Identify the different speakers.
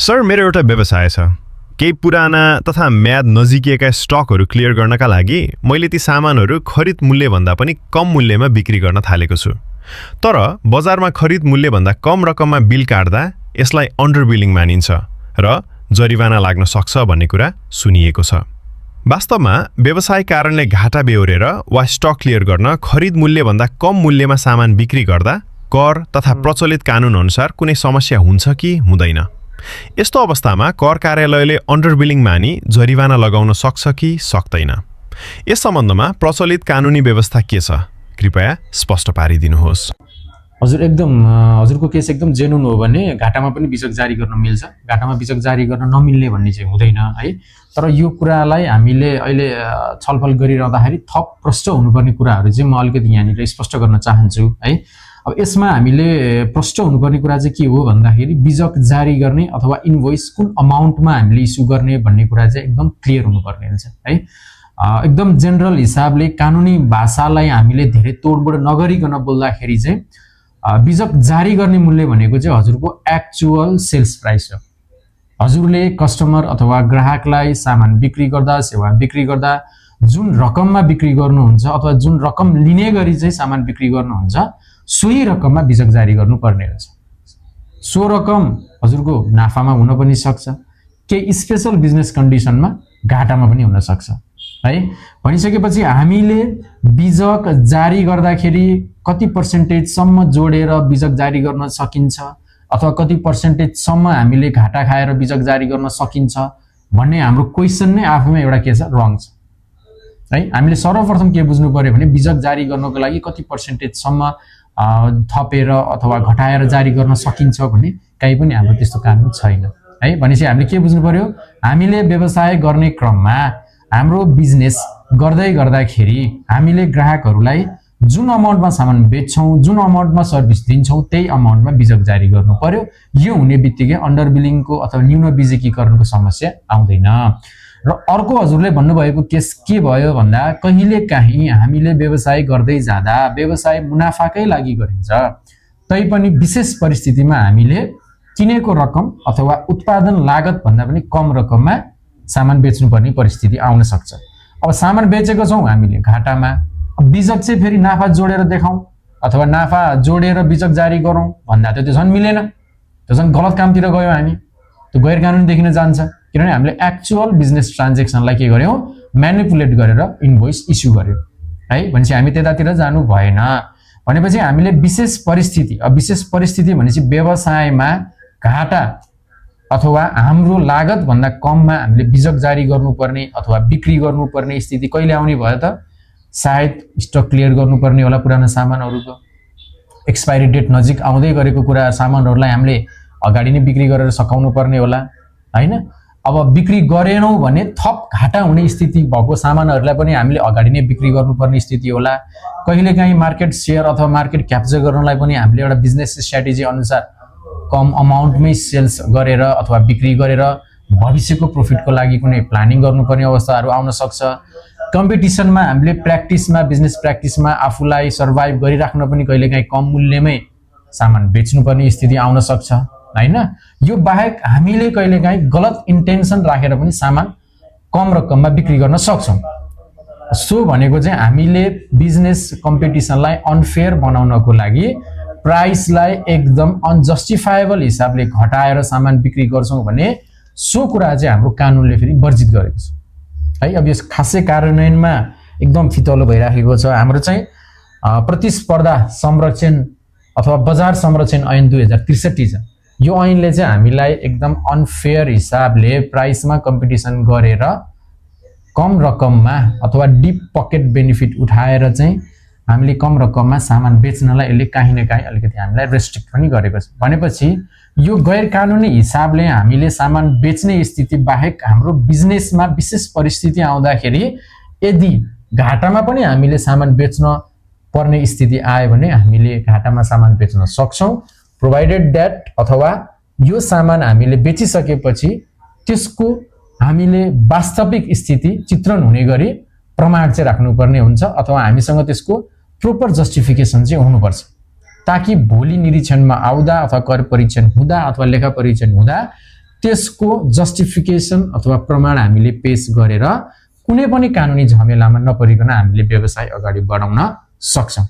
Speaker 1: Sir, मेरो एउटा व्यवसाय छ। केही पुराना तथा म्याद नजिकिएका स्टकहरू क्लियर गर्नका लागि मैले ती सामानहरू खरिद मूल्यभन्दा पनि कम मूल्यमा बिक्री गर्न थालेको छु। तर बजारमा खरिद मूल्यभन्दा कम रकममा बिल काट्दा यसलाई अन्डर बिलिङ मानिन्छ र जरिवाना लाग्न सक्छ भन्ने कुरा सुनिएको छ। वास्तवमा व्यवसाय कारणले घाटा बेहोरेर वा स्टक क्लियर गर्न खरिद मूल्यभन्दा कम मूल्यमा सामान बिक्री गर्दा कर तथा प्रचलित कानुन अनुसार कुनै समस्या हुन्छ कि हुँदैन? यस्तो अवस्थामा कर कार्यालयले अन्डर बिलिङ मानी जरिवाना लगाउन सक्छ कि सक्दैन? यस सम्बन्धमा प्रचलित कानुनी व्यवस्था के छ? कृपया स्पष्ट पारिदिनुहोस्।
Speaker 2: हजुर, एकदम हजुरको केस एकदम जेन्युन हो भने घाटामा पनि बिजक जारी गर्न मिल्छ, घाटामा बिजक जारी गर्न नमिल्ने भन्ने चाहिँ हुँदैन है। तर यो कुरालाई हामीले अहिले छलफल गरिरहँदाखेरि थप प्रष्ट हुनुपर्ने कुराहरू चाहिँ म अलिकति यहाँनिर स्पष्ट गर्न चाहन्छु है। अब यसमा हामीले प्रष्ट हुनुपर्ने कुरा चाहिँ के हो भन्दाखेरि बिजक जारी गर्ने अथवा इन्भोइस कुन अमाउन्टमा हामीले इस्यु गर्ने भन्ने कुरा चाहिँ एकदम क्लियर हुनुपर्ने हुन्छ है। एकदम जेनरल हिसाबले कानुनी भाषालाई हामीले धेरै तोडमोड नगरिकन बोल्दाखेरि चाहिँ बिजक जारी गर्ने मूल्य भनेको चाहिँ हजुरको एक्चुअल सेल्स प्राइस हो। हजुरले कस्टमर अथवा ग्राहकलाई सामान बिक्री गर्दा, सेवा बिक्री गर्दा जुन रकममा बिक्री गर्नुहुन्छ अथवा जुन रकम लिने गरी चाहिँ सामान बिक्री गर्नुहुन्छ सोही रकममा बिजक जारी गर्नुपर्ने हुन्छ। सो रकम हजुरको नाफामा हुन पनि सक्छ, केही स्पेशल बिजनेस कन्डिसनमा घाटामा पनि हुन सक्छ है। भनिसकेपछि हामीले बिजक जारी गर्दाखेरि कति पर्सेन्टेजसम्म जोडेर बिजक जारी गर्न सकिन्छ अथवा कति पर्सेन्टेजसम्म हामीले घाटा खाएर बिजक जारी गर्न सकिन्छ भन्ने हाम्रो क्वेसन नै आफैमा एउटा के छ, रङ छ है। हामीले सर्वप्रथम के बुझ्नु पर्यो भने बिजक जारी गर्नको लागि कति पर्सेन्टेजसम्म थपेर अथवा घटाएर जारी गर्न सकिन्छ भने कहीँ पनि हाम्रो त्यस्तो कानुन छैन है। भनेपछि हामीले के बुझ्नु पर्यो, हामीले व्यवसाय गर्ने क्रममा हाम्रो बिजनेस गर्दै गर्दाखेरि हामीले ग्राहकहरूलाई जुन अमाउन्टमा सामान बेच्छौँ, जुन अमाउन्टमा सर्भिस दिन्छौँ त्यही अमाउन्टमा बिजक जारी गर्नु पर्यो। यो हुने बित्तिकै अन्डर बिलिङको अथवा न्यून बिजकीकरणको समस्या आउँदैन। र अर्को हजुरले भन्नुभएको केस के भयो भन्दा कहिलेकाहीँ हामीले व्यवसाय गर्दै जाँदा व्यवसाय मुनाफाकै लागि गरिन्छ, तैपनि विशेष परिस्थितिमा हामीले किनेको रकम अथवा उत्पादन लागत भन्दा पनि कम रकममा सामान बेच्नुपर्ने परिस्थिति आउन सक्छ। अब सामान बेचेको छौँ हामीले घाटामा, बिजक चाहिँ फेरि नाफा जोडेर देखाउँ अथवा नाफा जोडेर बिजक जारी गरौँ भन्दा त त्यो झन् मिलेन, त्यो झन् गलत कामतिर गयो, हामी त्यो गैर कानुनी देखिन जान्छ। किनभने हामीले एक्चुअल बिजनेस ट्रान्जेक्सनलाई के गर्यौँ, म्यानिपुलेट गरेर इन्भोइस इस्यु गर्यौँ है। भनेपछि हामी त्यतातिर जानु भएन। भनेपछि हामीले विशेष परिस्थिति, अब विशेष परिस्थिति भनेपछि व्यवसायमा घाटा अथवा हाम्रो लागत भन्दा कममा हामीले बिजक जारी गर्नुपर्ने अथवा बिक्री गर्नुपर्ने स्थिति कहिले आउने भयो त? सायद स्टक क्लियर गर्नुपर्ने होला, पुरानो सामानहरूको एक्सपायरी डेट नजिक आउँदै गरेको कुरा सामानहरूलाई हामीले अगाडि नै बिक्री गरेर सकाउनु पर्ने होला हैन। अब बिक्री गरेनौँ भने थप घाटा हुने स्थिति भएको सामानहरूलाई पनि हामीले अगाडि नै बिक्री गर्नुपर्ने स्थिति होला। कहिलेकाहीँ मार्केट सेयर अथवा मार्केट क्याप्चर गर्नलाई पनि हामीले एउटा बिजनेस स्ट्र्याटेजी अनुसार कम अमाउन्टमै सेल्स गरेर अथवा बिक्री गरेर भविष्यको प्रफिटको लागि कुनै प्लानिङ गर्नुपर्ने अवस्थाहरू आउन सक्छ। कम्पिटिसनमा हामीले प्र्याक्टिसमा, बिजनेस प्र्याक्टिसमा आफूलाई सर्भाइभ गरिराख्न पनि कहिलेकाहीँ कम मूल्यमै सामान बेच्नुपर्ने स्थिति आउन सक्छ हैन। यो बाहेक हामीले कहिलेकाहीँ गलत इन्टेन्सन राखेर पनि सामान कम रकममा बिक्री गर्न सक्छौँ। सो भनेको चाहिँ हामीले बिजनेस कम्पिटिसनलाई अनफेयर बनाउनको लागि प्राइसलाई एकदम अनजस्टिफाएबल हिसाबले घटाएर सामान बिक्री गर्छौँ भने सो कुरा चाहिँ हाम्रो कानुनले फेरि वर्जित गरेको छ है। अब यस खासै कार्यान्वयनमा एकदम फितलो भइराखेको छ। हाम्रो चाहिँ प्रतिस्पर्धा संरक्षण अथवा बजार संरक्षण ऐन 2063 छ। यो ऐनले चाहिँ हामीलाई एकदम अनफेयर हिसाबले प्राइसमा कम्पिटिसन गरेर कम रकममा अथवा डिप पकेट बेनिफिट उठाएर चाहिँ हामीले कम रकममा सामान बेच्नलाई यसले काहीँ न काहीँ अलिकति हामीलाई रेस्ट्रिक्ट पनि गरेको छ। भनेपछि यो गैर कानुनी हिसाबले हामीले सामान बेच्ने स्थिति बाहेक हाम्रो बिजनेसमा विशेष परिस्थिति आउँदाखेरि यदि घाटामा पनि हामीले सामान बेच्न पर्ने स्थिति आयो भने हामीले घाटामा सामान बेच्न सक्छौँ, प्रोभाइडेड द्याट अथवा यो सामान हामीले बेचिसकेपछि त्यसको हामीले वास्तविक स्थिति चित्रण हुने गरी प्रमाण चाहिँ राख्नुपर्ने हुन्छ अथवा हामीसँग त्यसको प्रोपर जस्टिफिकेसन चाहिँ हुनुपर्छ, ताकि भोलि निरीक्षणमा आउँदा अथवा कर परीक्षण हुँदा अथवा लेखा परीक्षण हुँदा त्यसको जस्टिफिकेसन अथवा प्रमाण हामीले पेश गरेर कुनै पनि कानुनी झमेलामा नपरिकन हामीले व्यवसाय अगाडि बढाउन सक्छौं।